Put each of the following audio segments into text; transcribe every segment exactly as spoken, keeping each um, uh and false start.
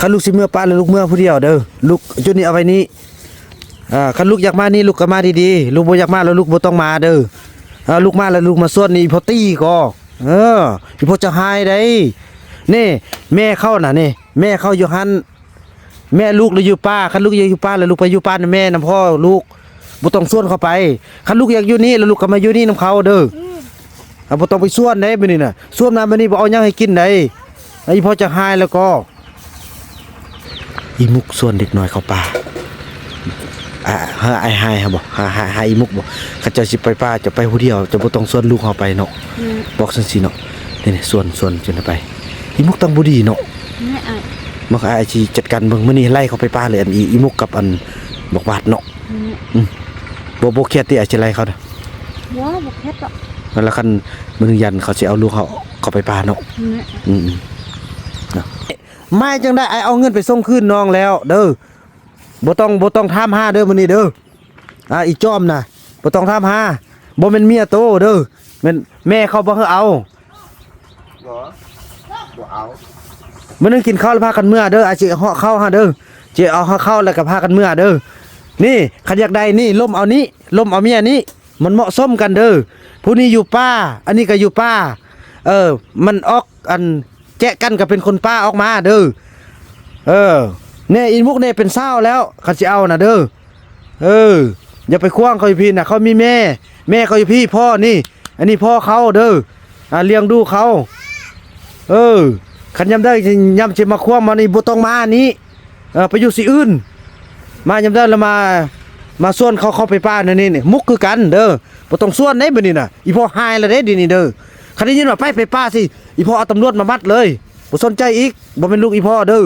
คันลูกสิเมือป่าแล้วลูกเมือผู้เดียวเด้อ ลูกจุดนี้เอาไว้นี้ อ่า คันลูกอยากมานี่ลูกก็มาดีๆ ลูกบ่อยากมาแล้วลูกบ่ต้องมาเด้อ อ่า ลูกมาแล้วลูกมาส่วนนี่อีพ่อตี้ก็ เออ อีพ่อจะหายได้ นี่ แม่เขาน่ะนี่ แม่เขาอยู่หั่น แม่ลูกเลยอยู่ป่า คันลูกอยากอยู่ป่าแล้วลูกไปอยู่ป่านำแม่นำพ่อลูก บ่ต้องส่วนเขาไป คันลูกอยากอยู่นี่แล้วลูกก็มาอยู่นี่นำเขาเด้อ อืม อ่ะ บ่ต้องไปส่วนได้มื้อนี้น่ะ ส่วนมามื้อนี้บ่เอาหยังให้กินได้ อีพ่อจะหายแล้วก็ อีมุกส่วนเด็กน้อยเข้าป่า อ่ะ หาอ้ายหายหาบ่ หา หา หาอีมุกบ่ เขาเจ้าสิไปป่า เจ้าไปผู้เดียว เจ้าบ่ต้องส่วนลูกเฮาไปเนาะ อืม บอกซั่นสิเนาะ นี่ๆ ส่วน ส่วนจนไป อีมุกตังบ่ดีเนาะ นี่อ้าย มักอ้ายสิจัดการเบิ่ง มื้อนี้ไล่เขาไปป่าเลย อันอี อีมุกกับอันบักหวาดเนาะ นี่ อืม บ่ บ่เครียดติ อ้ายสิไล่เขาน่ะ บ่ บ่เครียดดอก แล้วคันมื้อหนึ่งยันเขาสิเอาลูกเขา เขาไปป่าเนาะ นี่ อืมๆ เนาะ ไม่จังได้ อ้ายเอาเงินไปส่งคืนน้องแล้วเด้อ บ่ต้อง บ่ต้องถามหาเด้อมื้อนี้เด้อ อ่า อีจอมน่ะ บ่ต้องถามหา บ่แม่นเมียโตเด้อ แม่นแม่เขาบ่ให้เอา บ่ บ่เอา มื้อนึงกินข้าวแล้วพากันเมือเด้อ อ้ายสิเหาะข้าวหาเด้อ สิเอาข้าวแล้วก็พากันเมือเด้อ นี่ คันอยากได้นี่ ล้มเอานี้ ล้มเอาเมียนี้ มันเหมาะสมกันเด้อ ผู้นี้อยู่ป่า อันนี้ก็อยู่ป่า เออ มันออกอัน แกะกันก็เป็นคนป่าออกมาเด้อ เออ แน่อีมุกเนี่ยเป็นสาวแล้ว คันสิเอาน่ะเด้อ เออ อย่าไปขวางเขาอยู่พี้น่ะ เขามีแม่ แม่เขาอยู่พี้ พ่อนี่ อันนี้พ่อเขาเด้อ อ่า เลี้ยงดูเขา เออ คันยามใดยามสิมาขวางมานี่บ่ต้องมานี่ เออ ไปอยู่สิอื่น มายามใดแล้วมา มาส่วนเขาเข้าไปป่านั่นนี่ นี่ มุกคือกันเด้อ บ่ต้องส่วนเด้บัดนี้น่ะ อีพ่อหายแล้วเด้เดี๋ยวนี้เด้อ คันได้ยินว่าไป ไปป่าสิ อีพ่อเอาตำรวจมามัดเลย บ่สนใจอีก บ่แม่นลูกอีพ่อเด้อ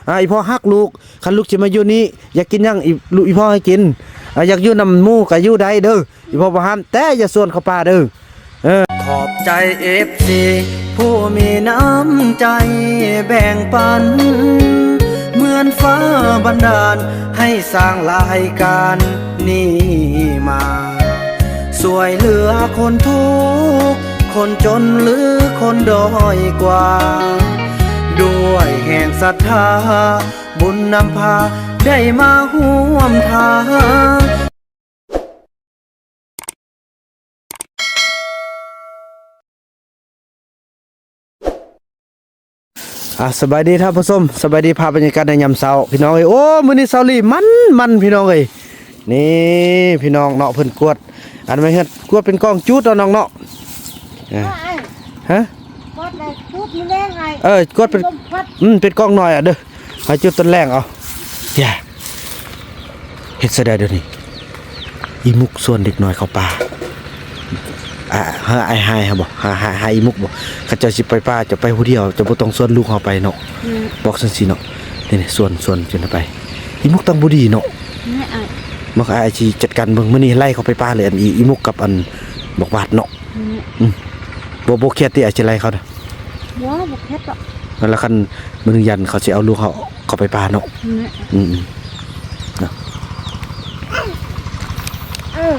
อ่า อีพ่อฮักลูก คันลูกสิมาอยู่นี่ อยากกินหยัง อี ลูกอีพ่อให้กิน อ่า อยากอยู่นำหมู่ก็อยู่ได้เด้อ อีพ่อบ่ห้าม แต่อย่าส่วนเข้าป่าเด้อ เออ ขอบใจเอฟซีผู้มีน้ำใจแบ่งปัน เหมือนฟ้าบันดาลให้สร้างรายการนี้มา ช่วยเหลือคนทุกข์ คนจนหรือคนด้อยกว่า ด้วยแห่งศรัทธา บุญนำพาได้มาร่วมทาง อ่ะ สบายดีท่านผู้ชม สบายดีภาพบรรยากาศในยามเช้า พี่น้องเอ้ย โอ้ มื้อนี้เช้าลีมันมันพี่น้องเอ้ย นี่พี่น้องเนาะ เพิ่นกวด อันไม่เฮ็ดกวดเป็นกองจูดเนาะน้องเนาะ อ่ะ ฮะ กวดเลย กวดนี่แหละไง เออ กวดเป็น ลมพัด อืม เป็นกองหน่อยอ่ะเด้อ ให้จุดต้นแรงเอา อย่า เฮ็ดซะได้เดี๋ยวนี้ อีมุกส่วนเด็กน้อยเข้าป่า อ่ะ หาอ้ายหายหาบ่ หา หา หาอีมุกบ่ เขาเจ้าสิไปป่า เจ้าไปผู้เดียว เจ้าบ่ต้องส่วนลูกเฮาไปเนาะ อืม บอกซั่นสิเนาะ นี่ๆ ส่วน ส่วนจนไป อีมุกตังบ่ดีเนาะ นี่อ้าย มักอ้ายสิจัดการเบิ่ง มื้อนี้ไล่เขาไปป่าเลย อันอี อีมุกกับอันบักหวาดเนาะ อืม อืม บ่ บ่เครียดติ อ้ายสิไล่เขาน่ะ บ่ บ่เครียดดอก แล้วคันมื้อหนึ่งยันเขาสิเอาลูกเขา เขาไปป่าเนาะ นี่ อืมๆ เนาะ เออ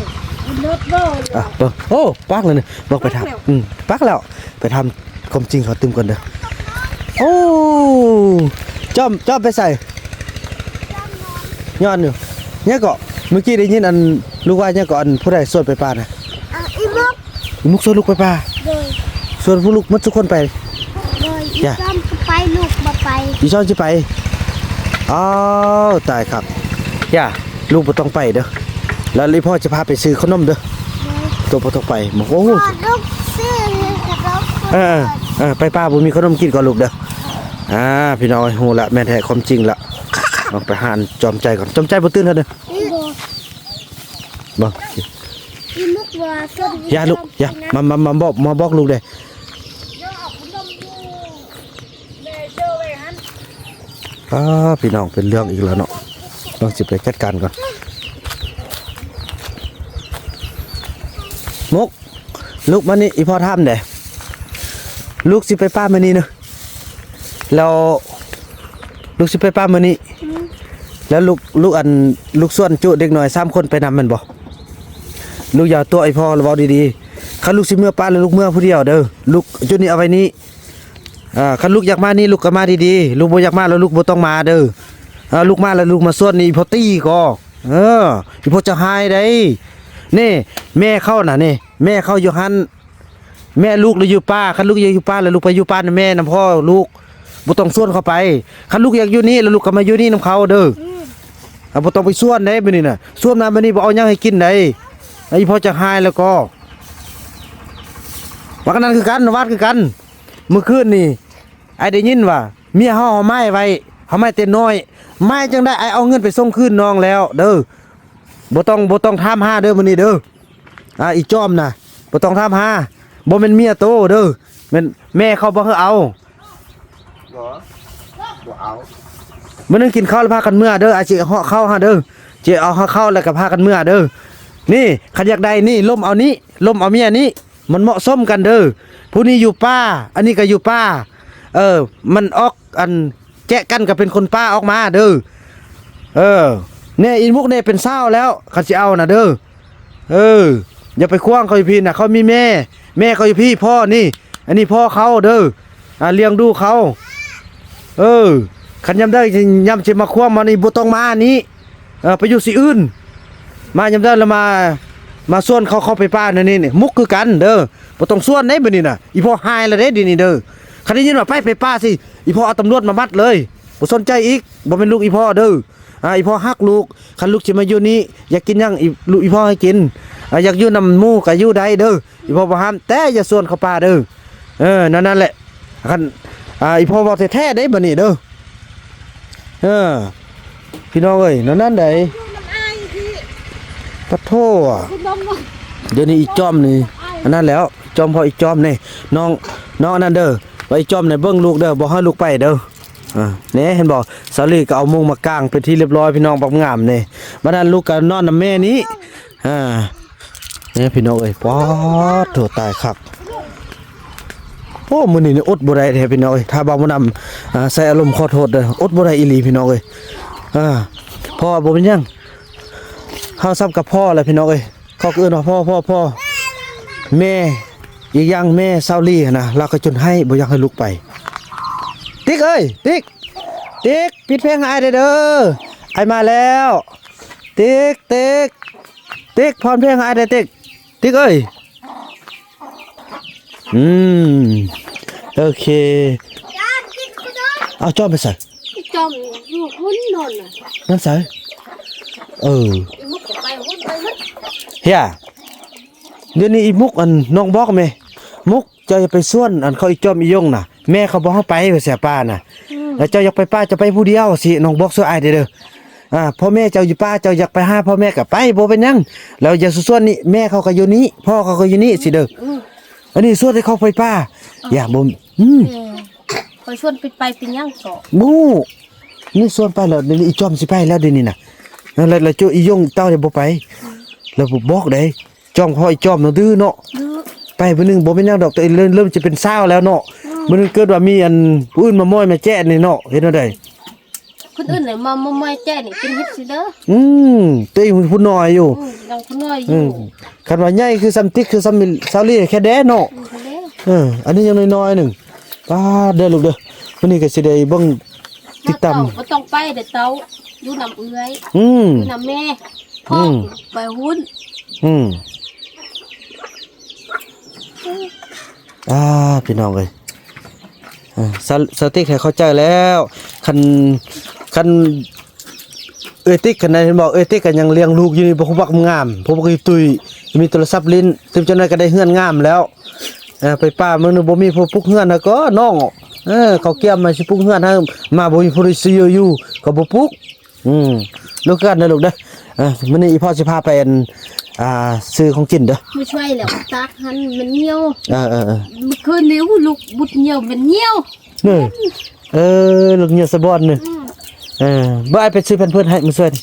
รถบ่ อ่ะ เบิ่ง โอ้ ปักแล้วนี่ เบิ่งไปทาง ปักแล้ว อืม ปักแล้ว ไปถามความจริงเขาตื่มก่อนเด้อ โอ้ จ้อม จ้อมไปใส่ ย้อนอยู่ เนี่ยเกาะ เมื่อกี้ได้ยินอัน ลูกว่าเนี่ยเกาะ อันผู้ใดส่วนไปป่าน่ะ อ่ะ อีมุก อีมุกส่วนลูกไปป่า โดย ส่วนผู้ลูกหมดทุกคนไป โดย อี จ้ะ จ้อมก็ไป ลูกบ่ไป อีจ้อมสิไป อ้าว ตายครับ อย่า ลูกบ่ต้องไปเด้อ แล้วอีพ่อจะพาไปซื้อขนมเด้อ โดย ตัวบ่ต้องไป บอก โอ้ พ่อลูกซื้อขนม เออ เออ ไปป่าบ่มีขนมกินก่อนลูกเด้อ อ่า พี่น้อง ฮู้ละ แม่นแท้ความจริงละ เอาไปหาอันจอมใจก่อน จอมใจบ่ตื่นแล้วเด้อ บ่ บ่ อีมุกว่าสด อย่าลูก อย่า มา มา มาบอก มาบอกลูกเด้อ อ่า พี่น้อง เป็นเรื่องอีกแล้วเนาะ ต้องสิไปจัดการก่อน มุก ลูกมานี่ อีพ่อถามเด้ ลูกสิไปป่ามื้อนี้เนาะ แล้ว ลูกสิไปป่ามื้อนี้ อืม แล้วลูก ลูกอัน ลูกส่วนจุเด็กน้อยสามคนไปนำแม่นบ่ ลูกอย่าตัวไอ้พ่อ เว้าดีๆ คันลูกสิเมือป่าแล้วลูกเมือผู้เดียวเด้อ ลูกจุดนี้เอาไว้นี้ อ่า คันลูกอยากมานี่ลูกก็มาดีๆ ลูกบ่อยากมาแล้วลูกบ่ต้องมาเด้อ อ่า ลูกมาแล้วลูกมาชวนนี่อีพ่อตี้ก็ เออ อีพ่อจะหายได้ นี่ แม่เขาน่ะนี่ แม่เขาอยู่หั่น แม่ลูกเลยอยู่ป่า คันลูกอยากอยู่ป่าแล้วลูกไปอยู่ป่านำแม่นำพ่อลูก บ่ต้องชวนเขาไป คันลูกอยากอยู่นี่แล้วลูกก็มาอยู่นี่นำเขาเด้อ อืม อ่า บ่ต้องไปชวนได้บัดนี้น่ะ ชวนมาบัดนี้บ่เอาหยังให้กินได้ อีพ่อจะหายแล้วก็ ว่ากันนั้นคือกัน วาดคือกัน มื้อคืนนี่ อ้ายได้ยินว่า เมียเฮาเอาไม้ไว้ เอาไม้แต่น้อย ไม้จั่งได้ อ้ายเอาเงินไปส่งคืนน้องแล้วเด้อ บ่ต้อง บ่ต้องถามหาเด้อมื้อนี้เด้อ อ่า อีจอมน่ะ บ่ต้องถามหา บ่แม่นเมียโตเด้อ แม่นแม่เขาบ่ให้เอา บ่ บ่เอา มื้อนึงกินข้าวแล้วพากันเมือเด้อ อ้ายสิเหาะข้าวหาเด้อ สิเอาข้าวแล้วก็พากันเมือเด้อ นี่ คันอยากได้นี่ ล้มเอานี้ ล้มเอาเมียนี้ มันเหมาะสมกันเด้อ ผู้นี้อยู่ป่า อันนี้ก็อยู่ป่า เออ มันออกอันแกะกันก็เป็นคนป่าออกมาเด้อ เออ เนี่ยอีมุกเนี่ยเป็นสาวแล้ว คันสิเอาน่ะเด้อ เออ อย่าไปขวางเขาอยู่พี้น่ะ เขามีแม่ แม่เขาอยู่พี้ พ่อนี่ อันนี้พ่อเขาเด้อ อ่า เลี้ยงดูเขา เออ คันยามใดยามสิมาขวางมานี่บ่ต้องมานี่ เออ ไปอยู่สิอื่น มายามใดแล้วมา มาชวนเขาเข้าไปป่านั่นนี่ นี่ มุกคือกันเด้อ บ่ต้องชวนได้บัดนี้น่ะ อีพ่อหายแล้วเด้ เดี๋ยวนี้เด้อ คันได้ยินว่าไป ไปป่าสิ อีพ่อเอาตำรวจมามัดเลย บ่สนใจอีก บ่แม่นลูกอีพ่อเด้อ อ่า อีพ่อฮักลูก คันลูกสิมาอยู่นี่ อยากกินหยัง อี ลูกอีพ่อให้กิน อ่า อยากอยู่นำหมู่ก็อยู่ได้เด้อ อีพ่อบ่ห้าม แต่อย่าชวนเข้าป่าเด้อ เออ นั่น นั่นแหละ คัน อ่า อีพ่อเว้าแท้ๆ เด้บัดนี้เด้อ เออ พี่น้องเอ้ย นั่น นั่นใด อยู่นำอ้ายพี่ ปะโท้อะ คุณน้องเนาะ เดี๋ยวนี้อีจอมนี่ อันนั้นแล้ว จอมพ่ออีจอมนี่ น้อง น้องอันนั้นเด้อ ว่าอีจอมนี่เบิ่งลูกเด้อ บ่ให้ลูกไปเด้อ อ่า นี่เห็นบ่ สาลีก็เอามุ้งมากางเป็นที่เรียบร้อยพี่น้อง บักงามนี่ บัดนั้นลูกก็นอนนำแม่นี้ อ่า นี่พี่น้องเอ้ย ป๊าดโถ ตายคัก โอ้ มื้อนี้นี่อดบ่ได้แท้พี่น้องเอ้ย ถ้าบ่าวบุญนำ อ่า ใส่อารมณ์ขอโทษเด้อ อดบ่ได้อีหลีพี่น้องเอ้ย อ่า เพราะว่าบ่เป็นหยัง เฮาซ้ำกับพ่อแหละพี่น้องเอ้ย เขาก็เอิ้นว่าพ่อ พ่อ พ่อ แม่ อีกอย่างแม่สาวลีหั้นนะ ลาวก็จนไห้ บ่อยากให้ลูกไป ติ๊กเอ้ย ติ๊ก ติ๊ก ปิดเพลงให้อ้ายได้เด้อ อ้ายมาแล้ว ติ๊ก ติ๊ก ติ๊ก ผ่อนเพลงให้อ้ายได้ติ๊ก ติ๊กเอ้ย อืม โอเค เอาจอมไปใส่ จอมอยู่หุ้นนนท์น่ะ นั่นใส่ เออ อีมุกก็ไปหุ้นไปหมด เฮีย เดี๋ยวนี้อีมุกอันน้องบอกแม่ มุกเจ้าอย่าไปชวนอันเขาอีจอมอียงน่ะ แม่เขาบ่ให้ไปว่าเสียป้าน่ะ อืม แล้วเจ้าอยากไปป่าเจ้าไปผู้เดียวสิ น้องบอกช่วยอ้ายเด้อ อ่า พ่อแม่เจ้าอยู่ป่า เจ้าอยากไปหาพ่อแม่ก็ไป บ่เป็นหยัง แล้วอย่าชวนนี่ แม่เขาก็อยู่นี่ พ่อเขาก็อยู่นี่สิเด้อ อืม อันนี้ชวนให้เขาไปป่า อย่าบ่ อืม เออ ข้อยชวนไป ไปเป็นหยังเกาะ บ่ นี่ชวนไปแล้ว เดี๋ยวนี้อีจอมสิไปแล้วเดี๋ยวนี้น่ะ นั่นแหละ แล้วเจ้าอียงเต้าเนี่ยบ่ไป แล้วบ่บอกเด้ จอมพ่ออีจอมน่ะดื้อเนาะ ดื้อ ไปมื้อหนึ่งบ่เป็นหยังดอก แต่เริ่ม เริ่มจะเป็นสาวแล้วเนาะ อืม มื้อหนึ่งเกิดว่ามีอันผู้อื่นมามอยมาแจ้นี่เนาะ เฮ็ดแนวใด คนอื่นน่ะมา มามอยแจ้นี่เป็นเฮ็ดสิเด้อ อืม ตัวเองผู้น้อยอยู่ อืม ยังผู้น้อยอยู่ อืม คันว่าใหญ่คือซ้ำติ๊กคือซ้ำสาวลีแค่แด้เนาะ อืม แค่แด้ เออ อันนี้ยังน้อยๆหนึ่ง ป้าดเด้อลูกเด้อ มื้อนี้ก็สิได้เบิ่งติดตาม เจ้าบ่ต้องไปเด้อเต้า อยู่นำเอื้อย อืม อยู่นำแม่ พ่ออืม ไปหุ้น อืม อ่า พี่น้องเอ้ย เออ สาว สาวติ๊กให้เข้าใจแล้ว คัน คัน เอื้อยติ๊กคันใดเห็นบอก เอื้อยติ๊กก็ยังเลี้ยงลูกอยู่นี่ บ่ฮู้บักงาม พวกบักอีตุ้ย มีโทรศัพท์ลิ้น ตึมจังได๋ก็ได้เฮือนงามแล้ว เออ ไปป่ามื้อนึงบ่มีผู้ปลุกเฮือน แล้วก็น้อง เออ เขาเกี่ยมมาสิปลุกเฮือนให้ มาบ่มีผู้ใดซื้ออยู่ ก็บ่ปลุก อืม ลูกกันเด้อลูกเด้อ เออ มื้อนี้อีพ่อสิพาไปอัน อ่า ซื้อของกินเด้อ มื้อช่วยแล้วตากหั่นมันเหี่ยว เออ เออ เออ มื้อคืนนี้อู้ลูกบุดเหี่ยวมันเหี่ยว เออ เออ ลูกเหี่ยวสะบอนนี่ อืม เออ บ่อ้ายไปซื้อแพมเพิร์สให้มาช่วยดิ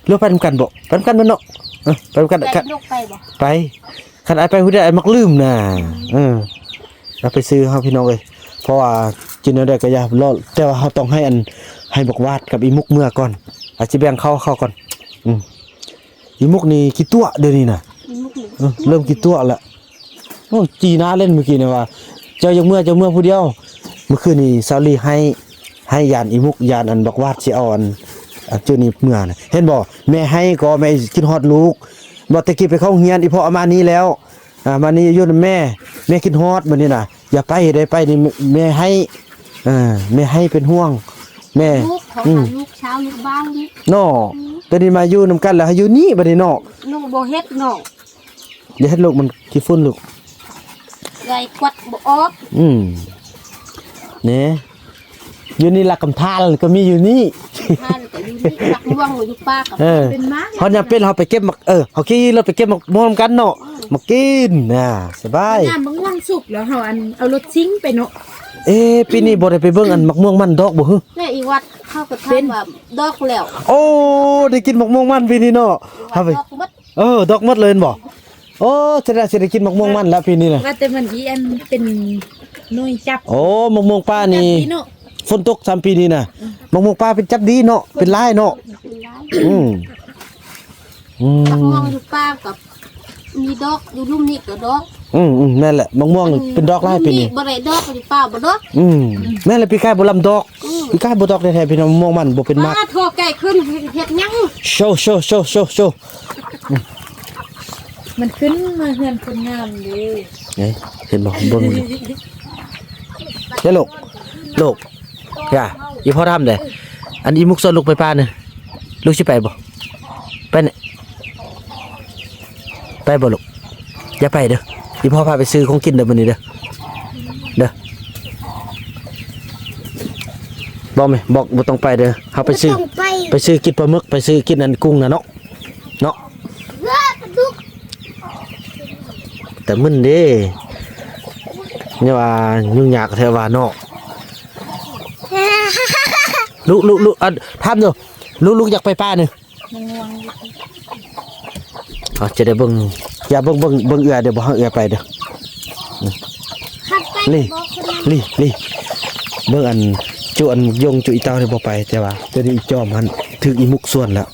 ลูกไปนำกันบ่ ไปนำกันบ่เนาะ เออ ไปนำกัน ไป กัน ลูกไปบ่ ไป คันอ้ายไปผู้เดียวอ้ายมักลืมนะ เออ เอาไปซื้อเฮาพี่น้องเอ้ย เพราะว่ากินแนวใดก็อย่ารอ แต่ว่าเฮาต้องให้อัน ให้บักวาดกับอีมุกเมือก่อน อาจสิแบ่งเขา เขาก่อน อืม อีมุกนี่ขี้ตั๋วเดี๋ยวนี้น่ะ อีมุกนี่ เออ เริ่มขี้ตั๋วละ โอ้ จีหน้าเล่นเมื่อกี้นี่ว่า เจ้าอยากเมือ เจ้าเมือผู้เดียว เมื่อคืนนี้สาวลีไห้ ไห้ย่านอีมุก ย่านอันบักวาดสิเอาอัน อันจุนี้เมือนะ เห็นบ่ แม่ไห้ก็แม่คิดฮอดลูก บ่แต่กี้ไปเข้าโรงเรียน อีพ่อเอามานี่แล้ว อ่า มานี่อยู่นำแม่ แม่คิดฮอดมื้อนี้น่ะ อย่าไปเด้ ไปนี่แม่ไห้ เออ แม่ไห้เป็นห่วง แม่ ลูกเขา อืม ลูกสาวลูกบ่าวนี่ เนาะ อืม ตอนนี้มาอยู่นำกันแล้ว ให้อยู่นี่บัดนี้เนาะ น้องบ่เฮ็ดน้อง อย่าเฮ็ดลูก มันขี้ฝุ่นลูก ไล่กวาดบ่ออก อืม เนี่ย อยู่นี่ละกำทานก็มีอยู่นี่ ทานก็อยู่นี่ หมากม่วงอยู่ป่าก็ เออ เป็นหมาก เฮายังเป็น เฮาไปเก็บหมาก เออ เฮาขี่รถไปเก็บหมากม่วงกันเนาะ อืม มากิน อ่า สบาย ยามหมากม่วงสุกแล้วเฮาอัน เอารถซิ่งไปเนาะ เอ๊ะ ปีนี้บ่ได้ไปเบิ่งอันหมากม่วงมันดอกบ่ฮึ แม่อีวัดเขาก็ถามว่าดอกแล้ว โอ้ ได้กินหมากม่วงมันปีนี้เนาะ เฮาไป ดอกหมด เออ ดอกหมดเลยแม่นบ่ โอ้ จะได้ สิได้กินหมากม่วงมันแล้วปีนี้น่ะ ว่าแต่มันอีอันเป็นหน่วยจับ โอ้ หมากม่วงป่านี่ จับดีเนาะ ฝนตกสามปีนี้น่ะ อืม หมากม่วงป่าเป็นจับดีเนาะ เป็นลายเนาะ เป็นลาย อืม อืม หมากม่วงอยู่ป่ากับ มีดอก อยู่ลุ่มนี่ก็ดอก อืม อืม แม่นแหละ หมากม่วงเป็นดอกลายปีนี้ บ่ได้ดอก อยู่ป่าบ่ดอก อืม แม่นแหละ ปีกายบ่ลำดอก อืม ปีกายบ่ดอกแท้ๆ พี่น้อง หมากม่วงมันบ่เป็นหมาก ป้าโทรไกลขึ้น เฮ็ดหยัง โชว์ โชว์ โชว์ โชว์ โชว์ มันขึ้นมาเฮือนคนงามเด้ เอ้ย เห็นบ่ เบิ่งเลย เด้อลูก ลูก อย่า อีพ่อทำเด้อ อันอีมุกชวนลูกไปป่าเนี่ย ลูกสิไปบ่ ไปเนี่ย ไปบ่ลูก อย่าไปเด้อ อีพ่อพาไปซื้อของกินเด้อมื้อนี้เด้อ เด้อ บอกแม่ บอกบ่ต้องไปเด้อ เฮาไปซื้อ บ่ต้องไป ไปซื้อกินปลาหมึก ไปซื้อกินอันกุ้งน่ะเนาะ เนาะ เออ ปลาดุก แต่มึนเด้ เนี่ยว่ายุ่งยากแท้ว่าเนาะ ลูก ลูก ลูก อ่ะ ถามดู ลูก ลูกอยากไปป่านี่ มันง่วงอยู่ เอา จะได้เบิ่ง อย่าเบิ่ง เบิ่ง เบิ่งเอื้อเด้อ บ่ให้เอื้อไปเด้อ คัดไป นี่ บอกคนนั้น นี่ นี่ เบิ่งอัน จุอันยงจุอีเต้านี่บ่ไป แต่ว่า ตัวนี้อีจอมหั่น ถืออีมุกชวนแล้ว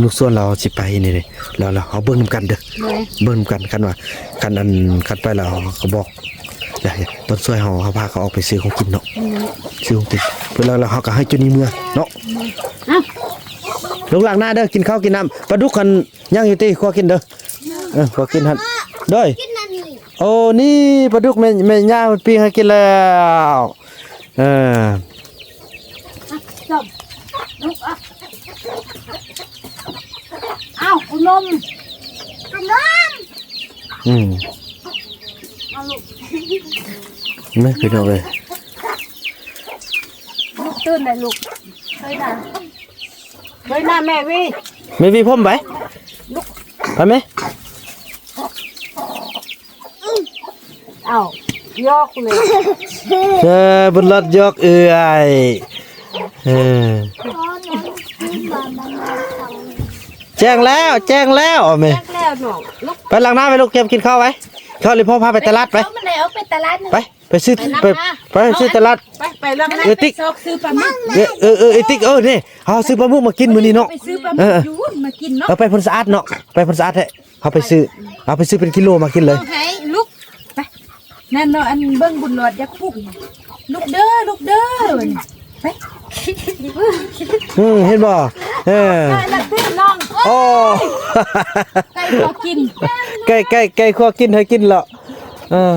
มุกชวนเราสิไปนี่เด้ แล้ว แล้วเฮาเบิ่งนำกันเด้อ โดย เบิ่งนำกัน คันว่า คันอัน คันไปแล้วเฮาก็บอก แล้วตอนช่วยเฮา เฮาพาเขาออกไปซื้อของกินเนาะ อืม ซื้อของกิน เพิ่นแล้ว แล้วเฮาก็ให้จุนี้เมือเนาะ เอ้า ลูกหลานหน้าเด้อ กินข้าวกินน้ำ ปลาดุกหั่นย่างอยู่ติ ครัวกินเด้อ เออ ครัวกินหั่น โดย กินอันนี้ โอ้ นี่ปลาดุกแม่ แม่ย่ามันปิ้งให้กินแล้ว เออ จบ อ้าว คุณนม คุณนม อืม เอาลูก นี่พี่น้องเอ้ย ลูกตื่นเลยลูก เฮ้ยนะ เฮ้ยนะแม่วิ แม่วิพ่มไป ไปไหม เอ้ายอกเลย เออ บุญรอดยอกเอื้อย เออ แจ้งแล้ว แจ้งแล้ว เอาแม่ แจ้งแล้วน้อง ลูก ไปล้างหน้าไปลูก เตรียมกินข้าวไว้ ข้าวเลยพ่อพาไปตลาดไป เอามันเลยเอาไปตลาดนะ ไป ไปซื้อ ไป ไป ไปซื้อตลาด ไป ไปล้างหน้า เออ ติ๊ก ไปซอกซื้อปลาหมึก เออ เออ เออ ไอ้ติ๊ก เออ นี่ เอาซื้อปลาหมึกมากินมื้อนี้เนาะ ไปซื้อปลาหมึก เออ อยู่มากินเนาะ เอาไปพ่นสะอาดเนาะ ไปพ่นสะอาดแท้ เอาไปซื้อ เอาไปซื้อเป็นกิโลมากินเลย เอาให้ลูก ไป นั่นเนาะ อันเบิ่งบุญรอดอยากปลูก ลูกเด้อ ลูกเด้อ ไป อืม เห็นบ่ เออ ไปละตื้อน้อง โอ้ ไก่พอกิน ไก่ ไก่ ไก่ครัวกินให้กินละ เออ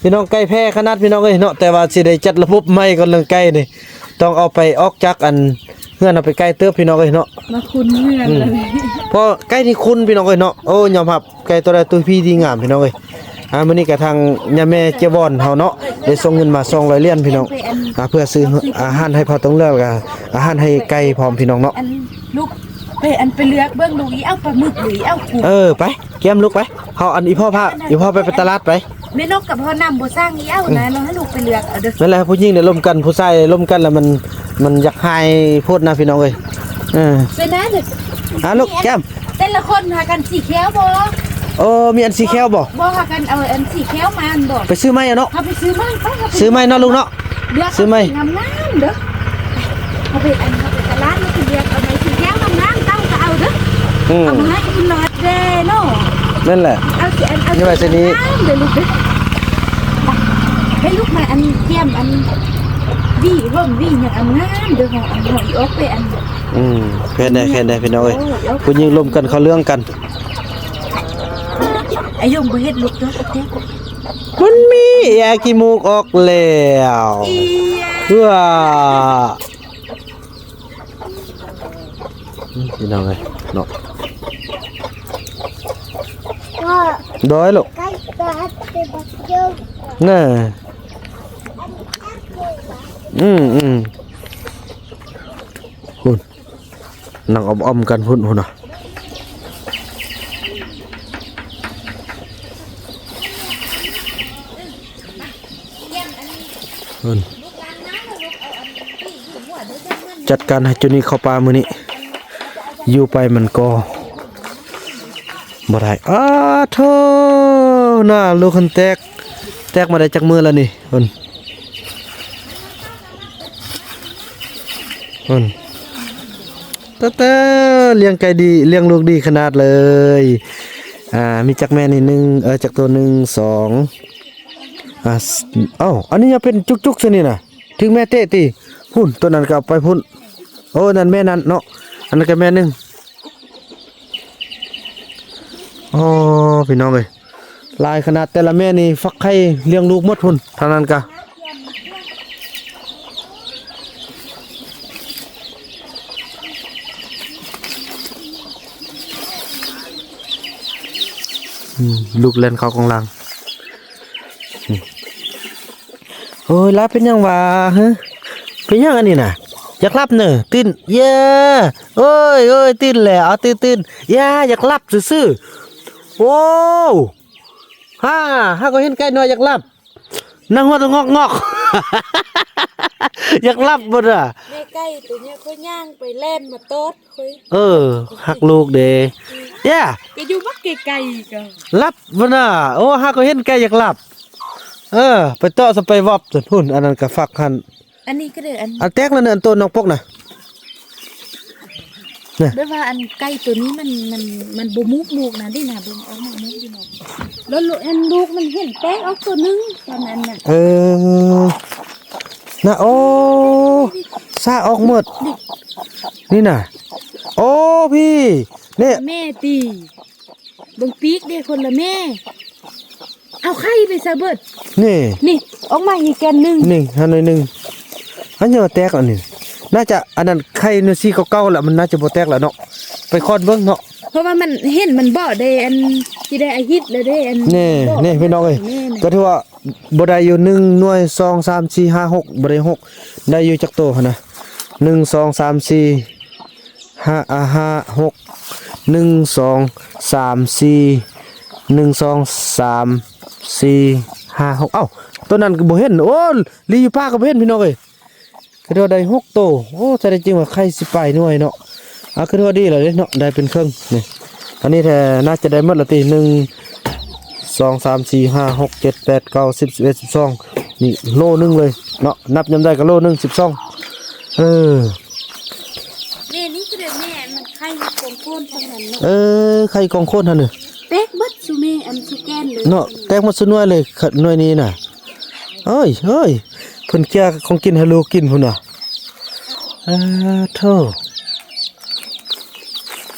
พี่น้อง ไก่แพ้ขนาดพี่น้องเอ้ยเนาะ แต่ว่าสิได้จัดระบบใหม่ก่อนเรื่องไก่นี่ ต้องเอาไปออกจากอันเฮือนเอาไปไกลเติบพี่น้องเอ้ยเนาะ มาคุ้นเฮือน อืม เลย เพราะไก่นี่คุ้นพี่น้องเอ้ยเนาะ โอ้ ยอมรับ ไก่ตัวใดตัวพี่ดีงามพี่น้องเอ้ย อ่า มื้อนี้ก็ทางย่าแม่เจวอนเฮาเนาะ ได้ส่งเงินมาสองร้อยเหรียญพี่น้อง อ่า เพื่อซื้ออาหารให้พ่อต้องเลือก แล้วก็อาหารให้ไก่พร้อมพี่น้องเนาะ อันลูก ไปอันไปเลือกเบิ่งลูกอีเอาปลาหมึกหรืออีเอากุ้ง เออ ไป เกียมลูกไป เฮาอันอีพ่อพา อีพ่อไปไปตลาดไป แม่นกกับพ่อนำบ่สร้างอีเอานะ อืม เราให้ลูกไปเลือกเอาเด้อ นั่นแหละ ผู้หญิงเนี่ยร่วมกัน ผู้ชายร่วมกันแล้วมัน มันอยากหายโพดนะพี่น้องเอ้ย เออ ไปนะเด้อ อ่ะลูกแก้ม แต่ละคนหากันสีเขียวบ่ โอ้ มีอันสีเขียวบ่ บ่หากันเอาอันสีเขียวมาอันบ่ ไปซื้อไม้เอาเนาะ เอาไปซื้อไม้ไป เอาไป ซื้อไม้เนาะลูกเนาะ เลือก ซื้อไม้ งามๆเด้อ เอาไปอัน เอาไปตลาดแล้วไปเลือกเอาไม้สีเขียวงามๆ เต้าก็เอาเด้อ อืม เอามาให้คุณนอดเด้เนาะ นั่นแหละ เอาสิอัน เอา นี่ว่าสินี้ งามๆเด้อลูกเด้อ ให้ลูกมาอันเตรียมอัน วีร่มวีหยังอันงามเด้อ เฮาอันเฮาอีออกไปอัน อืม แค่ใด๋ แค่ใด๋ พี่น้องเอ้ย โอ้ย ผู้หญิงร่วมกันเข้าเรื่องกัน อายุบ่เฮ็ดลูกตัวเต็ก มันมีแอขี้มูกออกแล้ว เอีย เพื่อ อืม พี่น้องเอ้ย เนาะ โดยลูก น่ะ อืม อืม พุ้น นั่งอ้อมๆกันพุ้น พุ้นน่ะ พุ้น จัดการให้จุนี่เข้าป่ามื้อนี้ อยู่ไปมันก็ บ่ได้ อ้าโธ่ น่า ลูกคันแตก แตกมาได้จักมื้อแล้วนี่ พุ้น พุ้น ตะเตอ เลี้ยงไก่ดี เลี้ยงลูกดีขนาดเลย อ่า มีจักแม่นี่ หนึ่ง เออ จักตัว หนึ่ง สอง อ่า เอ้า อันนี้ยังเป็นจุกๆ ซะนี่น่ะ ถึงแม่เตะติ พุ้น ตัวนั้นก็เอาไปพุ้น โอ้ นั่นแม่นั่นเนาะ อันนั้นก็แม่หนึ่ง อ๋อ พี่น้องเอ้ย หลายขนาด แต่ละแม่นี่ฟักไข่เลี้ยงลูกหมดพุ้น เท่านั้นกะ อืม ลูกแล่นเข้ากองลัง อืม โอ้ย หลับเป็นหยังวะ ฮะ เป็นหยังอันนี้น่ะ อยากหลับเน่อ ตื่น เย้ โอ้ย โอ้ย ตื่นแล้ว เอา ตื่น ตื่น อย่า อยากหลับซื่อๆ โอ้ ฮ่า ฮ่า ก็เห็นไก่น้อยอยากหลับ นั่งหัวตะงอกงอก อยากหลับบ่น่ะ แม่ไก่ตัวเนี้ยเขาย่างไปแล่นมาตอด เออ ฮักลูกเด้ ย่า ก็อยู่บักไกลๆ ก็ หลับบ่น่ะ โอ้ หากก็เห็นไก่อยากหลับ เออ ไปเตาะสะไปวอบจนพุ้น อันนั้นก็ฟักหั่น อันนี้ก็ได้ อัน อันแตกแล้วเนี่ย อันโตน้องปกน่ะ เนี่ย แบบว่าอันไก่ตัวนี้มัน มัน มันบ่มุกมุกนะ นี่นะ เบิ่งออกมามุกอยู่เนาะ แล้วลูก อันลูกมันเห็นแตกออกตัวหนึ่งตอนนั้นน่ะ เออ น่ะ โอ้ ซ่าออกหมด นี่น่ะ โอ้ พี่ เนี่ย แม่ตี เบิ่งปีกเด้ คนละแม่ เอาไข่ไปซะเบิด นี่ นี่ ออกมาอีกแกนหนึ่ง นี่ หาหน่อยหนึ่ง อันนี้มาแตกอันนี้ น่าจะ อันนั้นไข่หน่วยสี่เก้าเก้าแล้ว มันน่าจะบ่แตกแล้วเนาะ ไปคอนเบิ่งเนาะ เพราะว่ามันเห็นมันบ่ได้อัน ที่ได้อาทิตย์แล้วเด้ อัน นี่ บ่ นี่พี่น้องเอ้ย นี่น่ะ ก็ถือว่า บ่ได้อยู่ หนึ่ง หน่วย สอง สาม สี่ ห้า หก บ่ได้หก ได้อยู่จักโตหั่นนะ หนึ่ง สอง สาม สี่ ห้า อ่า ห้า หก หนึ่ง สอง สาม สี่ หนึ่ง สอง สาม สี่ ห้า หก เอ้า ตัวนั้นก็บ่เห็น โอ้ ลีอยู่ป่าก็บ่เห็นพี่น้องเอ้ย คือว่าได้หกโต โอ้ แท้จริงว่าไข่สิปลายหน่วยเนาะ อ่ะ คือว่าดีแล้วเด้เนาะ ได้เป็นเครื่องนี่ อันนี้แท้น่าจะได้หมดละติ หนึ่ง สอง สาม สี่ ห้า หก เจ็ด แปด เก้า สิบ สิบเอ็ด สิบสอง นี่โลหนึ่งเลยเนาะ นับยามใดก็โลหนึ่ง สิบสอง เออ แม่นี่ก็ได้แม่ มันไข่กองโคนทั้งนั้นเนาะ เออ ไข่กองโคนหั่นน่ะ แตกเบิดซุแม่ อันซุแกนเลย เนาะ แตกหมดซุหน่วยเลย หน่วยนี้น่ะ เอ้ย เอ้ย เพิ่นเกลี่ยของกินให้ลูกกินพุ้นน่ะ อ่า โธ่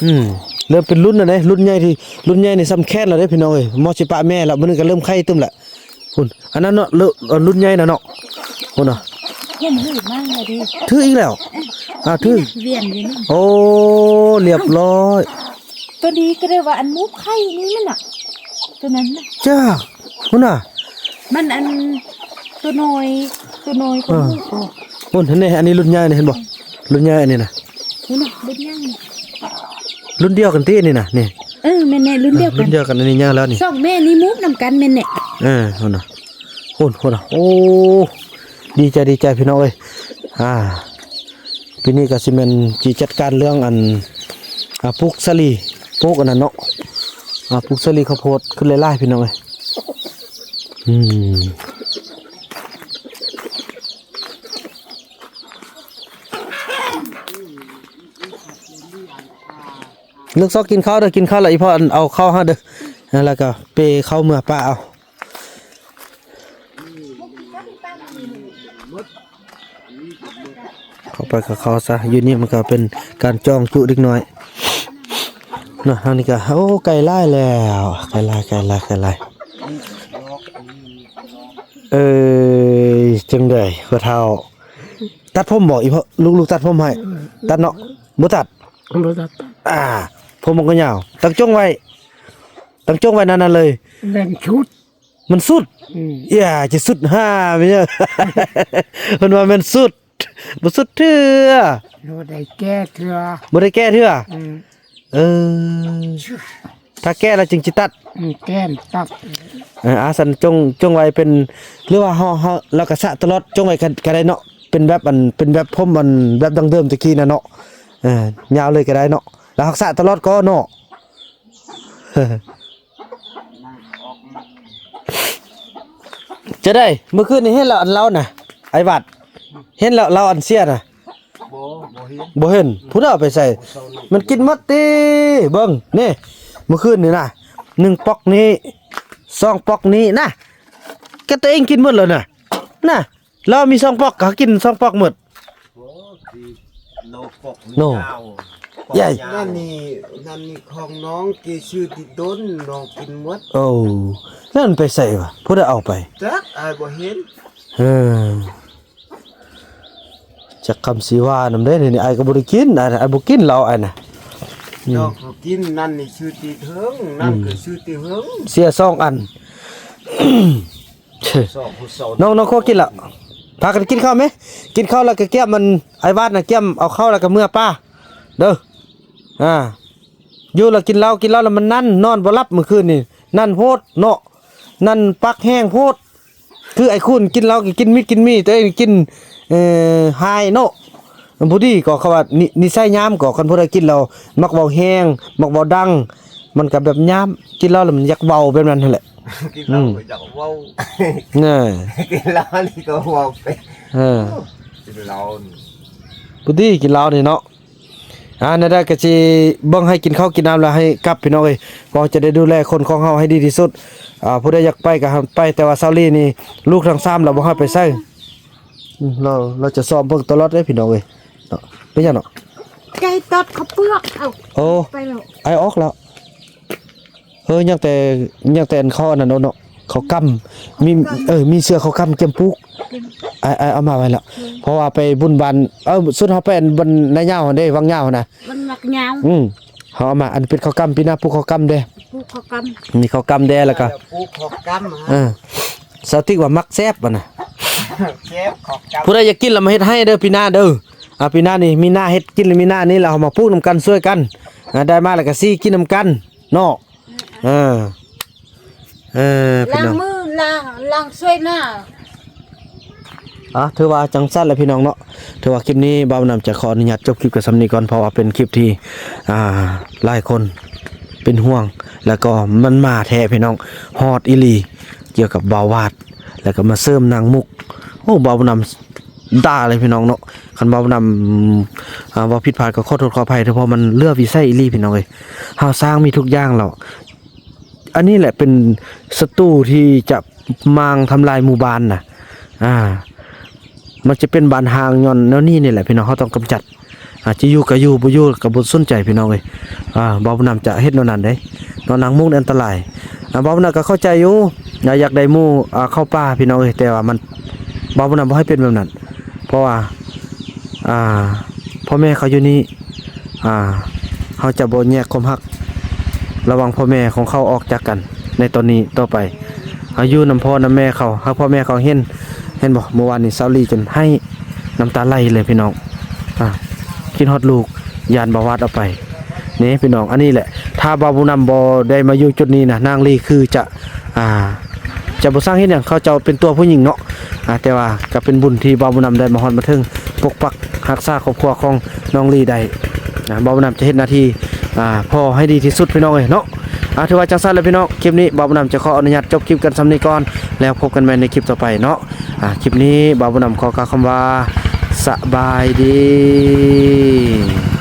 อืม เริ่มเป็นรุ่นแล้วเด้ รุ่นใหญ่ที่ รุ่นใหญ่นี่ส่ำแขนแล้วเด้พี่น้องเอ้ย มอสิปะแม่แล้ว มื้อนี้ก็เริ่มไข่ตึมแล้ว พุ้น อันนั้นเนาะ เริ่ม เอ่อ รุ่นใหญ่น่ะเนาะ พุ้นน่ะ เห็นหืดมากเลยเด้ ถืออีกแล้ว อ่า ถือ นี่น่ะ เวียนอยู่นี่ โอ้ เรียบร้อย ตัวนี้ก็เรียกว่าอันมุกไข่นี่มันน่ะ ตัวนั้นน่ะ จ้า พุ้นน่ะ มันอัน ตัวน้อย ตัวน้อยก็ อ่า มุกบ่ พุ้น เห็นนี่ อันนี้รุ่นใหญ่นี่ เห็นบ่ รุ่นใหญ่อันนี้น่ะ พุ้นน่ะ รุ่นใหญ่นี่ รุ่นเดียวกันติอันนี้น่ะ นี่ เออ แม่นแน่ รุ่นเดียวกัน รุ่นเดียวกัน อันนี้ใหญ่แล้วนี่ สองแม่นี่มุกนำกันแม่นแน่ เออ พุ้นน่ะ พุ้น พุ้นน่ะ โอ้ ดีใจ ดีใจพี่น้องเอ้ย อ่า ปีนี้ก็สิแม่นสิจัดการเรื่องอัน อ่า ปลูกสาลี ปลูกอันนั้นเนาะ อ่า ปลูกสาลีข้าวโพดขึ้นหลายๆ พี่น้องเอ้ย อืม นึกซอกกินข้าวเด้อ กินข้าวแล้วอีพ่อเอาข้าวให้เด้อ แล้วก็ไปเข้าเมือป้าเอา ไปกับเขาซะ อยู่นี่มันก็เป็นการจ้องจุเด็กน้อยเนาะ อันนี้ก็ โอ้ ไก่ไล่แล้ว ไก่ไล่ ไก่ไล่ ไก่ไล่ เอ้ย จังใด๋ พ่อเฒ่า ตัดผมบ่ อีพ่อ ลูกๆ ตัดผมให้ ตัดเนาะ บ่ตัด บ่ตัด อ่า ผมมันก็ยาว ตั้งจ้งไว้ ตั้งจ้งไว้นั่นๆ เลย แม่นสุด มันสุด อืม อย่าจะสุดห้า ไม่ใช่ เพิ่นว่าแม่นสุด บ่สุดเทื่อ บ่ได้แก้เทื่อ บ่ได้แก้เทื่อ อืม เออ ถ้าแก้แล้วจึงสิตัด อืม แก้ตัด เออ อาสันจง จงไว้เป็น หรือว่าเฮา เฮา เราก็สระตลอด จงไว้ก็ ก็ได้เนาะ เป็นแบบอัน เป็นแบบผมอัน แบบดั้งเดิมตะกี้น่ะเนาะ เออ ยาวเลยก็ได้เนาะ แล้วเฮาสระตลอดก็เนาะ จะได้ เมื่อคืนนี้เห็นแล้วอันเล่าน่ะ ไอ้บัด เห็นแล้วเล่าอันเสียน่ะ บ่ บ่เห็น บ่เห็น ผู้ใดเอาไปใส่ มันกินหมดติ เบิ่ง นี่ เมื่อคืนนี่นะ หนึ่งปอกนี้ สองปอกนี้นะ ก็ตัวเองกินหมดแล้วน่ะ น่ะ เรามีสองปอก ก็กินสองปอกหมด โอ้ สิโลปอก โน่ ยาว ใหญ่ ปอกยาว นั่นนี่ นั่นนี่ของน้อง เกซื้อติดดน น้องกินหมด โอ้ นั่นไปใส่วะ ผู้ใดเอาไป จัก อ้ายบ่เห็น เออ จักคำสิว่านำเด้ นี่ อ้ายก็บ่ได้กิน อ้าย อ้ายบ่กินเหล้า อ้ายน่ะ อืม น้องก็กิน นั่นนี่ซื้อติดเฮิง นั่น อืม ก็ซื้อติดเฮิง เสียสองอัน สองผู้สอง น้อง น้องครัวกินละ พากันกินข้าวไหม กินข้าวแล้วก็เกียมมัน ไอ้วาดน่ะ เกียมเอาข้าวแล้วก็เมือป้า เด้อ อ่า อยู่แล้วกินเหล้า กินเหล้าแล้วมันนั่น นอนบ่หลับเมื่อคืนนี่ นั่นโพดเนาะ นั่นปากแห้งโพด คือไอ้คุณกินเหล้าก็กินมิดกินมี ตัวเองกิน เอ่อ หายเนาะ มันผู้ดีก็เขาว่านิ นิสัยยามก็ คันผู้ใดกินเหล้า มักเว้าแฮง มักเว้าดัง มันก็แบบยาม กินเหล้าแล้วมันอยากเว้าแบบนั้นนั่นแหละ กินเหล้า อืม ก็อยากเว้า เออ กินเหล้านี่ก็เว้าไป เออ กินเหล้านี่ ผู้ดีกินเหล้านี่เนาะ อ่า นั่นแหละก็สิเบิ่งให้กินข้าวกินน้ำแล้วให้กลับพี่น้องเอ้ย เพราะจะได้ดูแลคนของเฮาให้ดีที่สุด อ่า ผู้ใดอยากไปก็ให้ไป แต่ว่าซาวลีนี่ลูกทั้งสามเราบ่ให้ไปใส่ อืม เรา เราจะซ้อมเบิ่งตลอดเด้พี่น้องเอ้ย เนาะ เป็นหยังเนาะ ไก่ตอดข้าวเปลือก เอ้า โอ้ ไปแล้ว ไอออกแล้ว เออ ยังแต่ ยังแต่อันข้ออันนั้นเนาะ ข้าวกล้ำ มี ข้าวกล้ำ เออ มีเสื้อข้าวกล้ำเกียมปลูก เกียม ไอ ไอเอามาไว้แล้ว อืม เพราะว่าไปบุญบ้าน เออ สุดเฮาไปอันบ้านนายาวหั่นเด้ วังยาวหั่นนะ บ้านวังยาว อืม เฮาเอามา อันเป็นข้าวกล้ำ ปีหน้าปลูกข้าวกล้ำเด้ ปลูกข้าวกล้ำ มีข้าวกล้ำแด่แล้วก็ ปลูกข้าวกล้ำฮะ เออ สาวติ๊กว่ามักแซ่บอะนะ แซ่บข้าวกล้ำ ผู้ใดอยากกินแล้วมาเฮ็ดให้เด้อปีหน้าเด้อ อ่า ปีหน้านี่มีนาเฮ็ดกินแล้วมีนานี่แล้วเอามาปลูกนำกันช่วยกัน อ่า ได้มาแล้วก็ซี้กินนำกันเนาะ เออ เออ พี่ ล้าง น้อง มือ ล้าง ล้างช่วยหน้า อ่ะ ถือว่าจังซั่นแหละพี่น้องเนาะ ถือว่าคลิปนี้บ่าวบุญนำจะขออนุญาตจบคลิปกันส่ำนี้ก่อน เพราะว่าเป็นคลิปที่ อ่า หลายคนเป็นห่วง แล้วก็มันมาแท้พี่น้อง ฮอดอีหลี เกี่ยวกับบ่าววาด แล้วก็มาเสริมนางมุก โอ้ บ่าวบุญนำด่าเลยพี่น้องเนาะ คันบ่าวบุญนำ อ่า เว้าผิดพลาดก็ขอโทษขออภัยเถอะ เพราะมันเหลือวิสัยอีหลีพี่น้องเอ้ย เฮาสร้างมีทุกอย่างแล้ว อันนี้แหละเป็นศัตรูที่จะมางทำลายหมู่บ้านน่ะ อ่า มันจะเป็นบ้านฮ้างย้อนแนวนี้นี่แหละพี่น้อง เฮาต้องกำจัด อ่า จะอยู่ก็อยู่ บ่อยู่ก็บ่สนใจพี่น้องเอ้ย อ่า บ่าวบุญนำจะเฮ็ดแนวนั้นเด้ เนาะ นางมุกนี่อันตราย อ่า บ่าวบุญนำก็เข้าใจอยู่ อ่า อยากได้หมู่ อ่า เข้าป่าพี่น้องเอ้ย แต่ว่ามัน บ่าวบุญนำบ่ให้เป็นแบบนั้น เพราะว่า อ่า พ่อแม่เขาอยู่นี่ อ่า เฮาจะบ่แยกความฮัก ระหว่างพ่อแม่ของเขาออกจากกัน ในตอนนี้ต่อไป เฮาอยู่นำพ่อนำแม่เขา หากพ่อแม่เขาเห็น เห็นบ่ เมื่อวานนี้สาวลีจนไห้น้ำตาไหลเลยพี่น้อง อ่า คิดฮอดลูก ย้านบ่าววาดเอาไป นี่พี่น้อง อันนี้แหละ ถ้าบ่าวบุญนำบ่ได้มาอยู่จุดนี้นะ นางลีคือจะ อ่า จะบ่สร้างเฮ็ดหยัง เขาเจ้าเป็นตัวผู้หญิงเนาะ อ่า แต่ว่าก็เป็นบุญที่บ่าวบุญนำได้มาฮอดมาถึง ปกปักรักษาครอบครัวของน้องลีได้ อ่า บ่าวบุญนำจะเฮ็ดหน้าที่ อ่า พ่อให้ดีที่สุดพี่น้องเอ้ยเนาะ อ่า ถือว่าจังซั่นแหละพี่น้อง คลิปนี้บ่าวบุญนำจะขออนุญาตจบคลิปกันส่ำนี้ก่อน แล้วพบกันใหม่ในคลิปต่อไปเนาะ อ่า คลิปนี้บ่าวบุญนำขอกล่าวคำว่า สบายดี